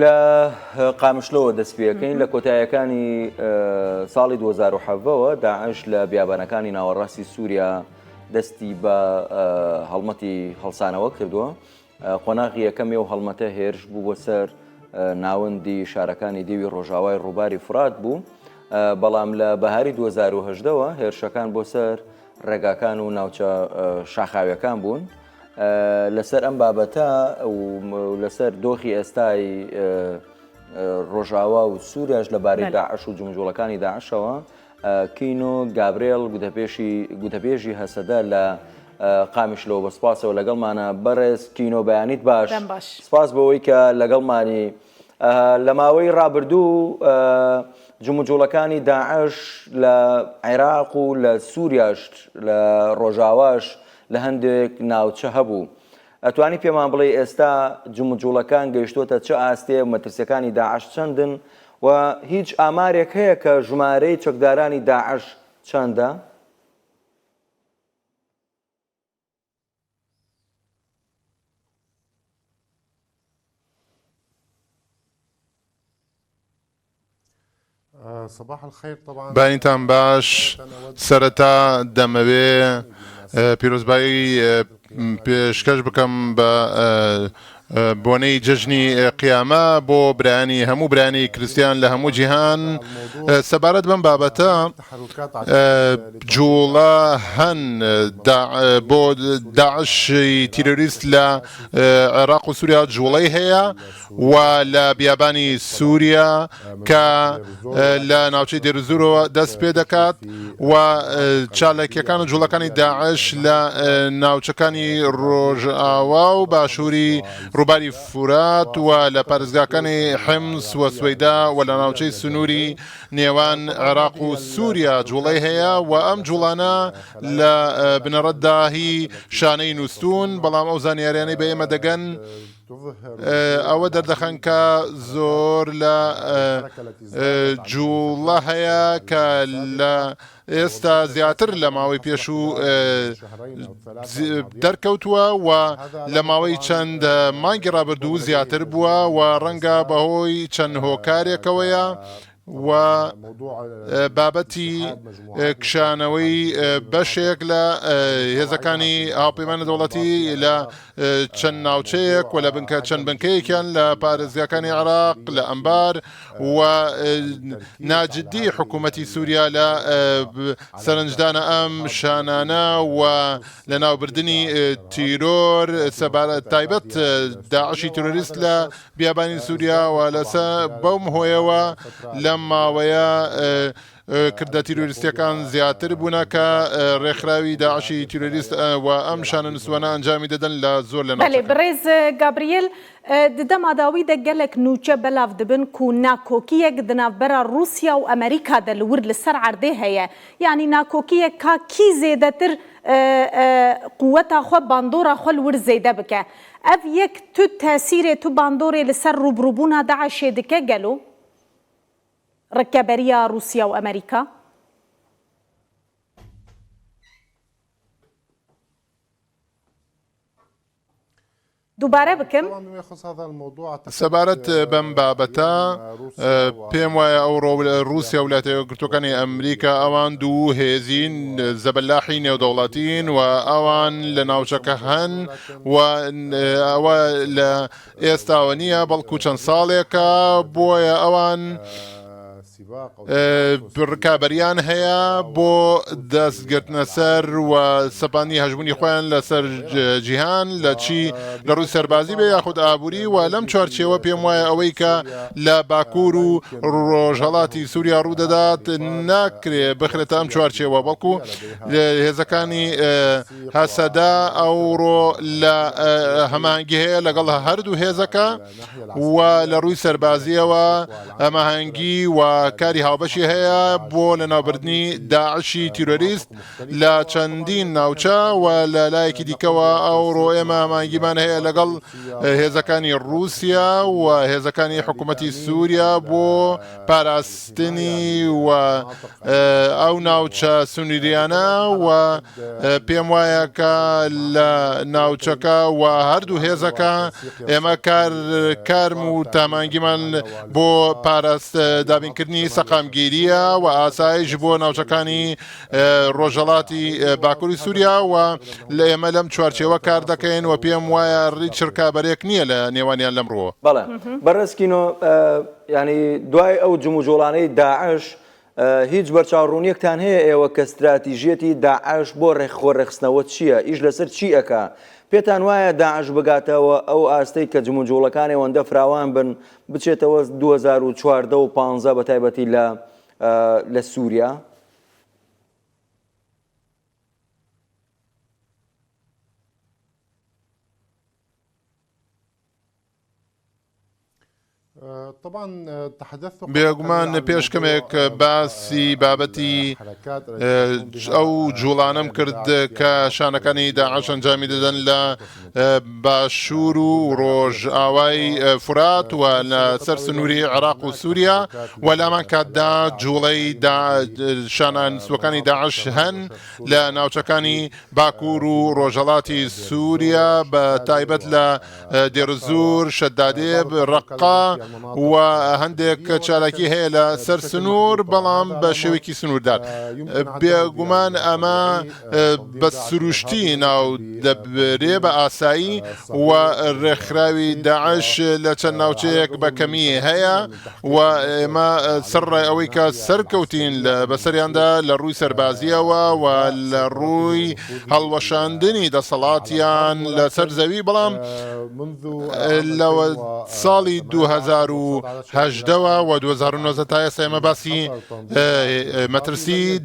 لە قامشلۆوە دەست پێەکەین لە کۆتایەکانی ساڵی 2017ەوە داعش لە بیابانەکانی ناوەڕاستی سووریا دەستی بە هەڵمەتی هەڵسانەوە کردووە قۆناغی یەکەمی و هەڵمەتە هێرش بوو بۆ سەر ناوەندی شارەکانی دیوی ڕۆژاوای ڕووباری فرات بوو بەڵام لە بەهاری 2010ەوە هێرشەکان بۆ سەر ڕێگاکان و ناوچە شاخاویەکان بوون. لەسەر ئەم بابەتە و لەسەر دۆخی ئێستای ڕۆژاوا و سووریاش لەبارەی داعش و جمجوڵەکانی داعشەوە کینۆ گابرێل گوتەپێشی گوتەبێژی هەسەدە لە قامیشلەوە بە سپاسەوە لەگەڵمانە بەڕێز کینۆ بەیانیت باش سپاس بەوەی کە لەگەڵمانی لە ماوەی ڕابردوو جموجوڵەکانی داعش لە عێراق و لە سووریاش لە ڕۆژاواش لە هەندێک ناوچە هەبوو. ئەتوانی پێمان بڵێی ئێستا جموجوڵەکان گەیشتۆتە چ ئاستێ و مەترسیەکانی داعش چەندن و هیچ ئامارێک هەیە کە ژمارەی چەکدارانی داعش چەندە؟ بەینتان باش سەرەتا دەمەوێ پیرۆزبایی پێشکەش بکەم بە بۆنەی جەژنی قیامە بۆ برایانی هەموو برایانی کریسیان لە هەموو جیهان سەبارەت بەم بابەتە جوڵە هەن بۆ داعشی تیرۆریست لە عێراق و سووریا جوڵەی هەیە و لە بیابانی سووریا کە لە ناوچەی دێرزورەوە دەست پێ دەکات و چالاکیەکان و جوڵەکانی داعش لە ناوچەکانی ڕۆژئاوا و باشووری ڕووباری فورات و لە پارێزگاکانی حمس و سوەیدا و لە ناوچەی سنووری نێوان عێراق و سووریا جوڵەی هەیە و ئەم جوڵانە لە بنەڕەتدا هی شانەی نووستون بەڵام ئەو زانیاریانەی بە ئێمە دەگەن ئەوە دەردەخەن کە زۆر لە جوڵە هەیە کە لە ئێستا زیاتر لە ماوەی پێشوو دەرکەوتووە و لە ماوەی چەند مانگی ڕابردوو زیاتر بووە و ڕەنگە بەهۆی چەند هۆکارێکەوەیە و بابەتی کشانەوەی بەشێک لە هێزەکانی هاوپەیمانە دەوڵەتی لە چەند ناوچەیەک و لە بنکە چەند بنکەیەکیان لە پارێزگاکانی عراق لە ئەمبار و ناجددی حکوومەتی سووریا لە سەرنجدانە ئەم شانانە و لە ناوبردنی تیرۆر سەبارەت تایبەت داعشی تیرۆریست لە بیابانی سووریا و لەسە بەم هۆیەوە لەم ماوەیە کردە تیرۆریستیەکان زیاتر بوونە کە ڕێکخراوی داعشی تیرۆریست و ئەم شانە نووسوانە ئەنجامی دەدەن لە زۆر لە بەێ بەڕێز گابریێل ددەما داوی دە گەلک نوچە بەلاف دبن کو ناکۆکیەک دناڤبەرا روسیا و ئەمریکا دە لور لسەر عەردێ هەیە یانی ناکۆکیەک کا کی زێدەتر قوەتا خوە باندۆرا خوە لور زێدە بکە ئەڤ یەک تو تەسیرێ تو باندۆرێ لە سەر ڕووبڕووبوونا داعشێ دکە گەلۆ؟ ڕکەبەرییا ڕووسیا و ئەمریکا؟ دووبارە بکەم. سەبارەت بەم بابەتە پێم وایە ئەوڕۆ ڕووسیا و ویلایەتە یەکگرتووەکانی ئەمریکا ئەوان دوو هێزی زەبەلاحی نێودەوڵەتین و ئەوان لە ناوچەکە هەن و ئەوە لە ئێستاوە نییە بەڵکو چەند ساڵێکە بۆیە ئەوان ڕکابەریان هەیە بۆ دەستگرتنە سەر و سەپاندنی هەژموونی خۆیان لەسەر جیهان لە چی لە ڕووی سەربازی بێ یاخود ئابووری و لەم چوارچێوە پێم وایە ئەوەی کە لە باکوور و ڕۆژهەڵاتی سووریا ڕوودەدات ناکرێ بخرێتە ئەم چوارچێوە بەڵکو هێزەکانی هەسەدە ئەوڕۆ لە هەماهەنگی هەیە لەگەڵ هەردوو هێزەکە و لە ڕووی سەربازیەوە هەماهەنگی و کاری هاوبەشی هەیە بۆ لەناوبردنی داعشی تیرۆریست لە چەندین ناوچە و لە لایەکی دیکەوە ئەوڕۆ ئێمە هەماهەنگیمان هەیە لەگەڵ هێزەکانی ڕووسیا و هێزەکانی حکوومەتی سووریا بۆ پاراستنی و ئەو ناوچە سنووریانە و پێم وایە کە لە ناوچەکە و هەردوو هێزەکە ئێمە کار کارم و تامانگیمان بۆ پاراست دابینکردنی سەقامگیریە و ئاسایش بۆ ناوچەکانی ڕۆژهەڵاتی باکووری سووریا و لە ئێمە لەم چوارچێوە کار دەکەین و پێم وایە ڕیچ ڕکابەرێک نییە لە نێوانیان لەم ڕووەوە. بەڵێ بەڕێز کینۆ یانی دوای ئەو جموجۆڵانەی داعش هیچ بەرچاوڕوونیەکتان هەیە ئێوە کە ستراتیژیەتی داعش بۆ ڕێک خۆ ڕێکخستنەوە چییە ئیش لەسەر چی ئەکا پێتان وایە داعش بگاتەوە ئەو ئاستەی کە جموجوڵەکانی ئەوەندە فراوان بن بچێتەوە 2014 و 15 بە تایبەتی لە لە سووریا؟ بێگومان پێش کەمێک باسی بابەتی ئەو جوڵانەم کرد کە شانەکانی داعش ئەنجامی دەدەن لە باشوور و ڕۆژئاوای فورات و لە سەر سنووری عێراق و سووریا و لامان کاتدا جوڵەی شانە نووسوەکانی داعش هەن لە ناوچەکانی باکوور و ڕۆژهەڵاتی سووریا بە تایبەت لە دێرزور، شەدادێب، ڕەققە و هەندێک چالاکی هەیە لە سەر سنوور بەڵام بە شێوەیەکی سنووردار. بێگومان ئەمە بە سروشتی ناو دەبرێ بە ئاسایی و ڕێکخراوی داعش لە چەند ناوچەیەک بە کەمی هەیە و ئێمە سەرڕای ئەوەی کە سەرکەوتین لە بەسەریاندا لە ڕووی سەربازیەوە و لە ڕووی هەڵوەشاندنی دەسەڵاتیان لەسەر زەوی بەڵام لە ساڵی 2018ەوە و 2019 تا ئێستا ئێمە باسی مەترسی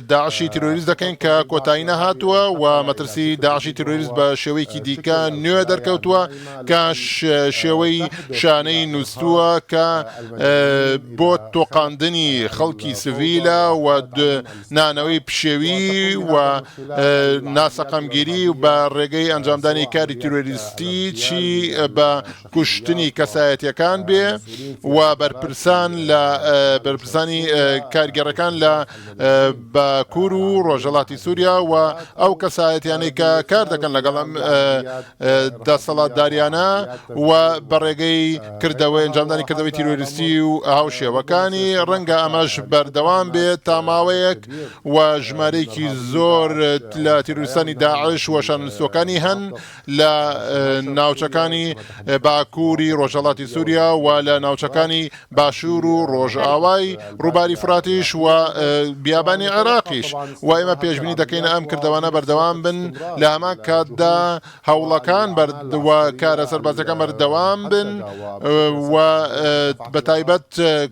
داعشی تیرۆریست دەکەین کە کۆتایی نەهاتووە و مەترسی داعشی تیرۆریست بە شێوەیەکی دیکە نوێ دەرکەوتووە کە شێوەی شانەی نووسووە کە بۆ تۆقاندنی خەڵکی سڤیلە و نانەوەی پشێوی و ناسەقامگیری و بە ڕێگەی ئەنجامدانی کاری تیرۆریستی چی بە کوشتنی کەسایەتیەکان بێ و بەرپرسان لە بەرپرسانی کارگێڕەکان لە باکوور و ڕۆژهەڵاتی سووریا و ئەو کەسایەتیانەی کە کار دەکەن لەگەڵ ئەم دەسەڵاتداریانە و بە ڕێگەی کردەوەی ئەنجامدانی کردەوەی تیرۆریستی و هاوشێوەکانی ڕەنگە ئەمەش بەردەوام بێت تا ماوەیەک و ژمارەیەکی زۆر لە تیرۆریستانی داعش و شاننووسەکانی هەن لە ناوچەکانی باکووری ڕۆژهەڵاتی سووریا و لە ناوچەکانی باشوور و ڕۆژئاوای ڕووباری فراتیش و بیابانی عێراقیش و ئێمە پێشبینی دەکەین ئەم کردەوانە بەردەوام بن لە هەمان کاتدا هەوڵەکان و کارە سەربازەکان بەردەوام بن و بە تایبەت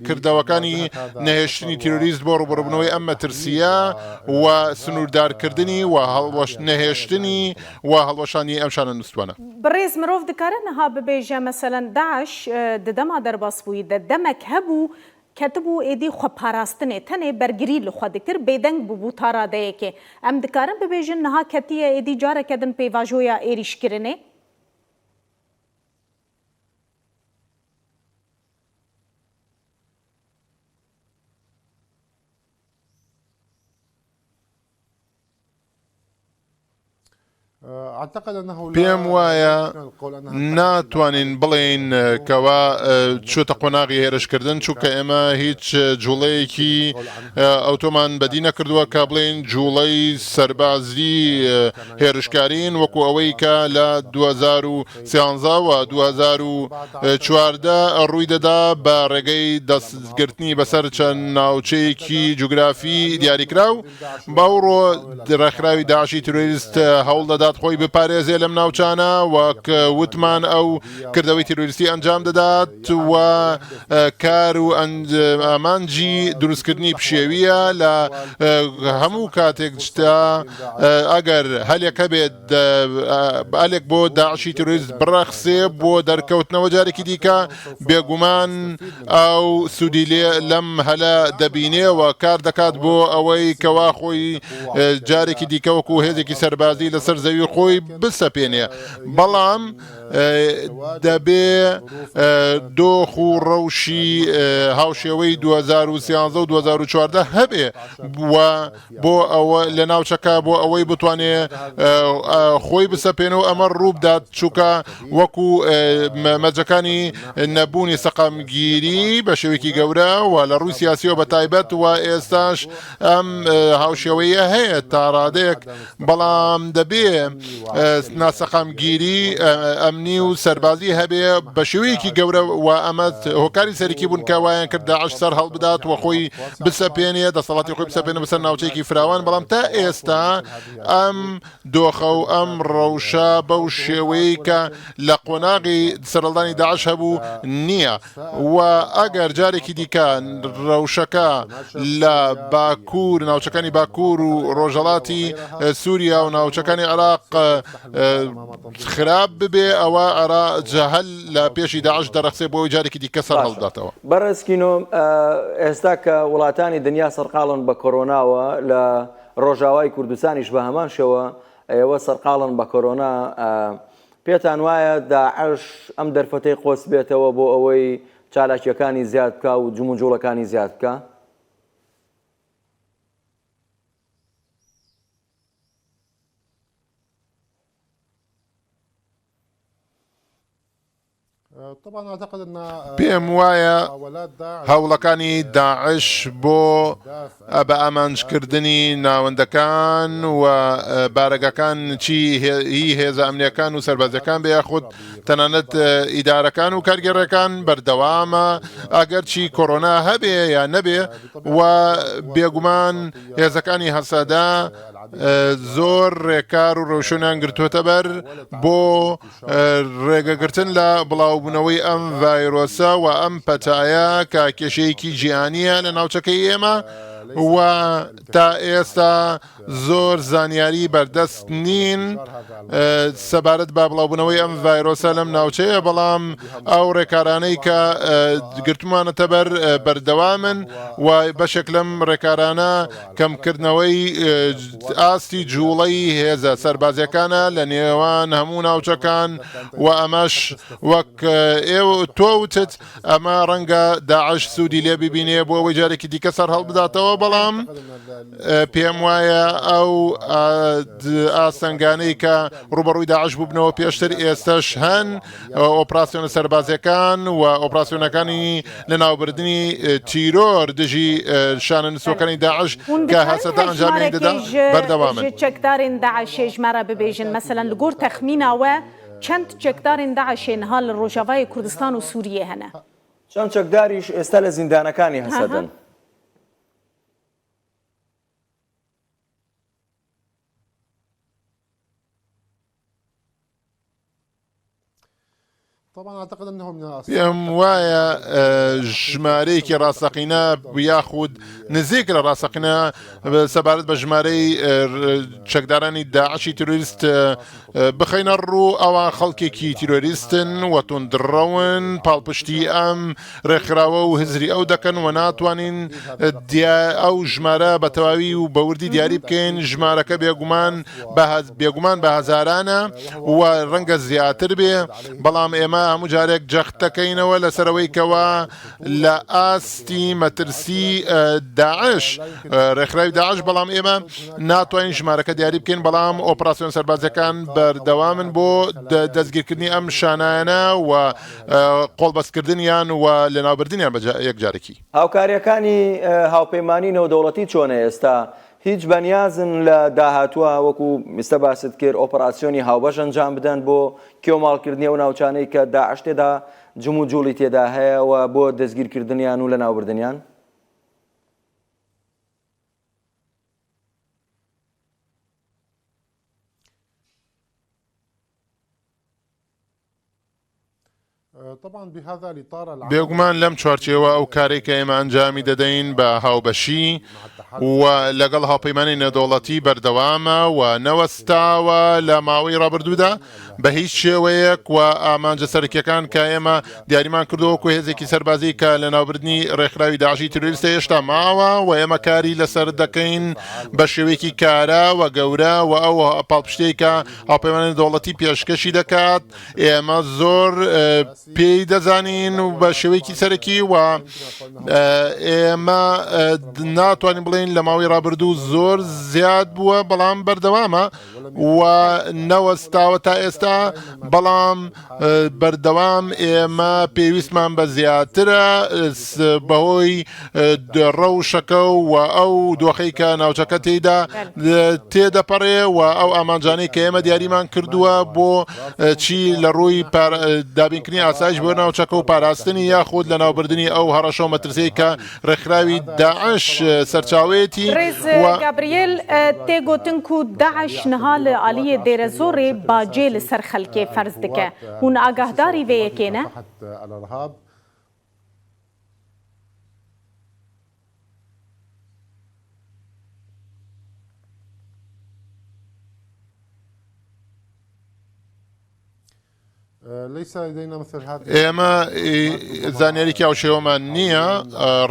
کردەوەکانی نەهێشتنی تیرۆریست بۆ ڕووبەڕووبوونەوەی ئەم مەترسییە و سنووردارکردنی و هەڵوەش نەهێشتنی و هەڵوەشاندنی ئەم شانە نووستوانە. بەڕێز مرۆڤ دکارە نها ببێژە مەسەلەن داعش د دەما دەرباسبوویی دە دەمەک هەبوو کەتبوو ئێدی خوە پاراستنێ تەنێ بەرگری لە خوە دکرد بێدەنگ ببوو تا رادەیەکێ ئەم دکارن ببێژن نها کەتیە ئێدی جارەکە دن پێڤاژۆیا ئێریشکرنێ؟ پێم وایە ناتوانین بڵێین کەوا چووتە قۆناغی هێرشکردن چونکە ئێمە هیچ جوڵەیەکی ئەوتۆمان بەدی نەکردووە کە بڵێین جوڵەی سەربازی هێرشکارین وەکو ئەوەی کە لە 2013 و 2014 ڕووی دەدا بە ڕێگەی دەستگرتنی بەسەر چەند ناوچەیەکی جوگرافی دیاریکراو. بەوڕۆ ڕێکخراوی داعشی تیرۆریست هەوڵ دەدات. دەدات خۆی بپارێزێ لەم ناوچانە، وەک وتمان ئەو کردەوەی تیرۆریستی ئەنجام دەدات و کار و ئامانجی دروستکردنی پشێویە لە هەموو کاتێکدا ئەگەر هەلێک هەبێت ئەلێک بۆ داعشی تیرۆریست بڕەخسێ بۆ دەرکەوتنەوە جارێکی دیکە بێگومان ئەو سوودی لێ لەم هەلە دەبینێ و کار دەکات بۆ ئەوەی کەوا خۆی جارێکی دیکە وەکو هێزێکی سەربازی لەسەر زەوی خۆی بسەپێنێ بەڵام دەبێ دۆخ و ڕەوشی هاوشێوەی 2013 و 2014 هەبێ و بۆ ئەوە لە ناوچەکە بۆ ئەوەی بتوانێ خۆی بسەپێنە و ئەمە ڕووبدات چووکە وەکو مەرجەکانی نەبوونی سەقامگیری بە شێوەیەکی گەورە و لە ڕووی سیاسیەوە بە تایبەت و ئێستاش ئەم هاوشێوەیە هەیە تا ڕادەیەک بەڵام دەبێ ناسەقامگیری ئەمنی و سەربازی هەبێ بە شێوەیەکی گەورە و ئەمە هۆکاری سەرەکی بوون کە وایان کرد داعش سەر هەڵبدات و خۆی بسەپێنێ دەسەڵاتی خۆی بسەپێنە بەسەر ناوچەیەکی فراوان بەڵام تا ئێستا ئەم دۆخە و ئەم ڕەوشە بەو شێوەیە کە لە قۆناغی سەرهەڵدانی داعش هەبوو نییە و ئەگەر جارێکی دیکە ڕەوشەکە لە باکوور ناوچەکانی باکوور و ڕۆژهەڵاتی سووریا و ناوچەکانی عێراق خراپ ببێ ئەوە عێرا جەهل لە پێشی داعش دەڕەخسێ بۆ ئەوەی جارێکی دیکە سەر باشە هەڵبداتەوە. بەڕێز کینۆ ئێستا کە وڵاتانی دنیا سەرقاڵن بە کۆرۆناوە لە ڕۆژاوای کوردستانیش بە هەمان شێوە ئێوە سەرقاڵن بە کۆرۆنا پێتان وایە داعش ئەم دەرفەتەی قۆستبێتەوە بۆ ئەوەی چالاکییەکانی زیاد بکا و جموجوڵەکانی زیاد بکا؟ پێم وایە هەوڵەکانی داعش بۆ بە ئامانجکردنی ناوەندەکان و بارەگاکان چی هی هێزە ئەمنیەکان و سەربازیەکان بێ یاخود تەنانەت ئیدارەکان و کارگێڕەکان بەردەوامە ئەگەر چی کۆرۆنا هەبێ یا نەبێ و بێگومان هێزەکانی هەسەدە زۆر ڕێکار و ڕێوشوێنیان گرتووەتە بەر بۆ ڕێگەگرتن لە بڵاوبوونەوەی ئەم ڤایرۆسە و ئەم پەتایە کە کێشەیەکی جیهانییە لە ناوچەکەی ئێمە و تا ئێستا زۆر زانیاری بەردەست نین سەبارەت بە بڵاوبوونەوەی ئەم ڤایرۆسە لەم ناوچەیە بەڵام ئەو ڕێکارانەی کە گرتمانەتە بەر بەردەوامن و بەشێک لەم ڕێکارانە کەمکردنەوەی ئاستی جوڵەی هێزە سەربازیەکانە لە نێوان هەموو ناوچەکان و ئەمەش وەک ئێوە تۆ وتت ئەمە ڕەنگە داعش سوودی لێ ببینێ بۆ ئەوەی جارێکی دیکە سەر هەڵبداتەوە بەڵام پێم وایە ئەو ئاستەنگانەی کە ڕوبەڕووی داعش ببنەوە پێشتر ئێستش هەن ئۆپراسیۆنە سەربازیەکان و ئۆپراسیۆنەکانی لەناوبردنی تیرۆر دژی شانە نووسەکانی داعش کە هەسەدە ئەنجامیان دەدا بەردەوامن. چەکدارên داعشê ji me re bibêjin meselen li gor texmîna we çend çekdarên داعشê niha li Rojavayê Kurdistan û Sûriyê hene? چەند چەکداریش ئێستا لە زیندانەکانی هەسەدەن؟ پێم وایە ژمارەیەکی ڕاستەقینە یاخود نزیک لە ڕاستەقینە سەبارەت بە ژمارەی چەکدارانی داعشی تیرۆریست بخەینە ڕوو ئەوان خەڵکێکی تیرۆریستن و توندڕەون پاڵپشتی ئەم ڕێکخراوە و هزری ئەو دەکەن و ناتوانین ئەو ژمارە بە تەواوی و بەوردی دیاری بکەین ژمارەکە بێگومان بێگومان بە هەزارانە و ڕەنگە زیاتر بێ بەڵام ئێمە هەموو جارێک جەخت دەکەینەوە لەسەرەوەی کەوا لە ئاستی مەترسی داعش ڕێکخراوی داعش بەڵام ئێمە ناتوانین ژمارەکە دیاری بکەین بەڵام ئۆپراسیۆن سەربازیەکان بەردەوامن بۆ دەستگیرکردنی ئەم شانایانە و قۆڵبەستکردنیان و لەناوبردنیان بە یەکجارەکی. هاوکارییەکانی هاوپەیمانی نێودەوڵەتی چۆنە ئێستا؟ هیچ بەنیازن لە داهاتووە وەکو ئیستا باست کرد ئۆپەراسیۆنی هاوبەش ئەنجام بدەن بۆ کێوماڵکردنی ئەو ناوچانەی کە داعش تێدا جموجوڵی تێدا هەیە و بۆ دەستگیرکردنیان و لەناوبردنیان؟ بێگومان لەم چوارچێوە ئەو کارەی کە ئێمە ئەنجامی دەدەین بە هاوبەشی و لەگەڵ هاوپەیمانی نێودەوڵەتی بەردەوامە و نەوەستاوە لە ماوەی ڕابردوودا بە هیچ شێوەیەک و ئامانجە سەرەکیەکان کە ئێمە دیاریمان کردووە وەکو هێزێکی سەربازی کە لەناوبردنی ڕێکخراوی داعشی تیرۆریستە هێشتا ماوە و ئێمە کاری لەسەر دەکەین بە شێوەیەکی کارا و گەورە و ئەو پاڵپشتەی کە هاوپەیمانی نێودەوڵەتی پێشکەشی دەکات ئێمە زۆر پێی دەزانین و بە شێوەیەکی سەرەکی و ئێمە ناتوانین بڵێین لە ماوەی ڕابردوو زۆر زیاد بووە بەڵام بەردەوامە و نەوەستاوە تا ئێستا بەڵام بەردەوام ئێمە پێویستمان بە زیاترە بەهۆی ڕەوشەکە و ئەو دۆخەی کە ناوچەکە تێیدا تێدەپەڕێ و ئەو ئامانجانەی کە ئێمە دیاریمان کردووە بۆ چی لە ڕووی دابینکردنی ئاسایش بۆ ناوچەکە و پاراستنی یاخود لە ناوبردنی ئەو هەڕەشە و مەترسیەی کە ڕێکخراوی داعش سەرچاوەیەتی ڕێز گابریێل تێ گۆتن کو داعش نها لە عالیێ دێرەزۆڕێ باجێ لە سەر خەلکێ فەرز دکە. هûn ئاگاهداری vê yekê ne؟ ئێمە زانیاریی هاوشێوەمان نییە،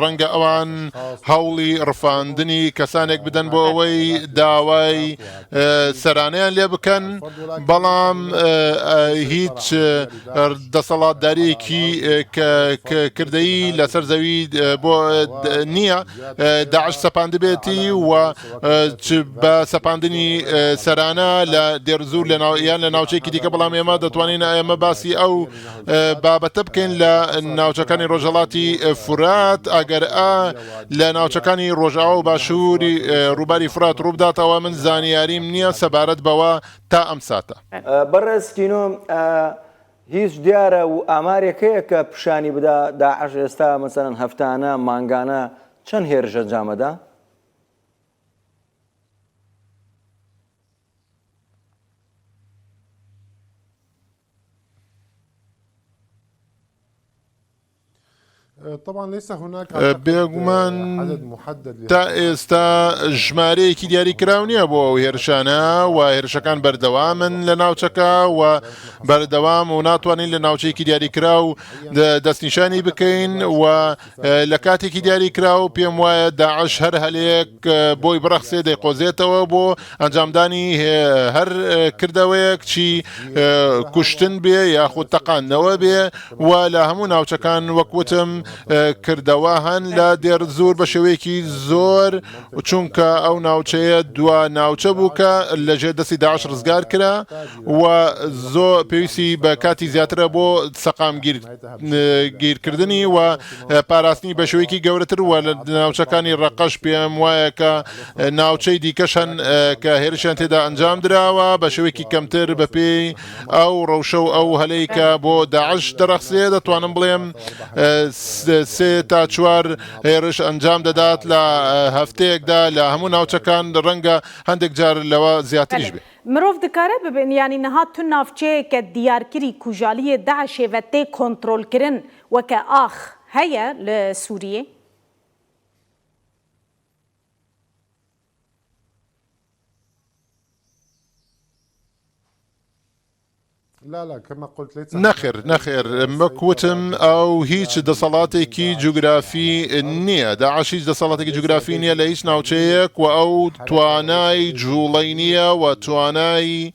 ڕەنگە ئەوان هەوڵی ڕفاندنی کەسانێک بدەن بۆ ئەوەی داوای سەرانەیان لێ بکەن، بەڵام هیچ دەسەڵاتدارییەکی کردەیی لەسەر زەوی بۆ نییە داعش سەپاندبێتی و بە سەپاندنی سەرانە لە دێرزور لە ناو یان لە ناوچەیەکی دیکە بەڵام ئێمە دەتوانین ئێمە باسی ئەو بابەتە بکەین لە ناوچەکانی ڕۆژهەڵاتی فورات ئەگەر ئا لە ناوچەکانی ڕۆژاوا و باشووری ڕووباری فرات ڕووبداتەوە من زانیاریم نییە سەبارەت بەوە تا ئەم ساتە. بەڕێز کینۆ هیچ دیارە و ئامارێک هەیە کە پیشانی بدا داعش ئێستا مەسەلەن هەفتانە، مانگانە چەند هێرش ئەنجامەدا؟ بێگومان تا ئێستا ژمارەیەکی دیاریکراو نییە بۆ ئەو هێرشانە و هێرشەکان بەردەوامن لە ناوچەکە و بەردەوام و ناتوانین لە ناوچەیەکی دیاریکراو دەستنیشانی بکەین و لە کاتێکی دیاریکراو پێم وایە داعش هەر هەلێک بۆی بڕەخسێ دەیقۆزێتەوە بۆ ئەنجامدانی هەر کردەوەیەک چی کوشتن بێ یاخود تەقاندنەوە بێ و لە هەموو ناوچەکان وەک وتم کردەوە هەن لە دێرزور بە شێوەیەکی زۆر چونکە ئەو ناوچەیە دوا ناوچە بوو کە لەژێر دەستی داعش ڕزگار کرا و زۆ پێویستی بە کاتی زیاترە بۆ سەقامگیر گیرکردنی و پاراستنی بە شێوەیەکی گەورەتر و لە ناوچەکانی ڕەقەش پێم وایە کە ناوچەی دیکەش هەن کە هێرشیان تێدا ئەنجام دراوە بە شێوەیەکی کەمتر بەپێی ئەو ڕەوشە و ئەو هەلەی کە بۆ داعش دەڕەخسێ دەتوانم بڵێم سێ تا چوار هێرش ئەنجام دەدات لە هەفتەیەکدا لە هەموو ناوچەکان ڕەنگە هەندێک جار لەوە زیاتریش بێ. مرۆڤ دکارە ببێن یانی نها تو ناوچەیەکە دیارکری کوژالیێ داعشێ ڤە تێ کۆنترۆلکرن وەکە ئاخ هەیە لە سوریێ؟ نەخێر نەخێر وەک وتم ئەو هیچ دەسەڵاتێکی جوگرافی نییە داعش هیچ دەسەڵاتێکی جوگرافی نییە لە هیچ ناوچەیەک و ئەو توانای جوڵەی نییە و توانای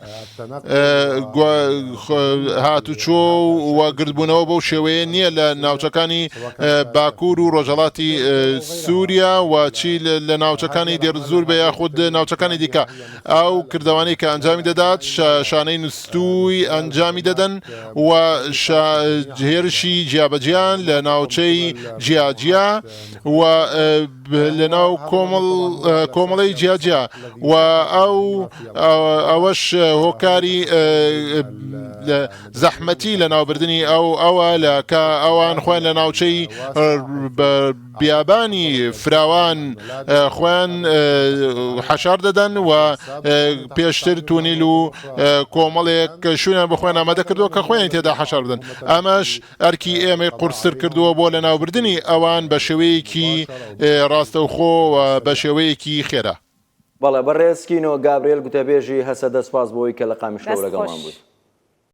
هاتوچۆ و گردبوونەوە بەو شێوەیە نییە لە ناوچەکانی باکوور و ڕۆژهەڵاتی سووریا و چی لە ناوچەکانی دێرزور بە یاخود ناوچەکانی دیکە ئەو کردەوانەی کە ئەنجامی دەدات شانەی نوستووی ئەنجامی دەدەن و هێرشی جیابەجیان لە ناوچەی جیاجیا و لە ناو کۆمەڵ کۆمەڵەی جیاجیا و ئەو ئەوەش هۆکاری زەحمەتی لە ناوبردنی ئەو ئەوە لە کە ئەوان خۆیان لە ناوچەی بیابانی فراوان خۆیان حەشار دەدەن و پێشتر تونیل و کۆمەڵێک شوێنیان بە خۆیان. خۆیان ئامادە کردووە کە خۆیانی تێدا حەشار بدەن. ئەمەش ئەرکی ئێمەی قورستر کردووە بۆ لەناوبردنی ئەوان بە شێوەیەکی ڕاستەوخۆ و بە شێوەیەکی خێرا. بەڵێ، بەڕێز کینۆ گابرێل گوتەبێژی هەسەدە سوپاس بۆ ئەوەی کە لە قامیشلۆوە دەست لەگەڵمان خۆش. بوویت.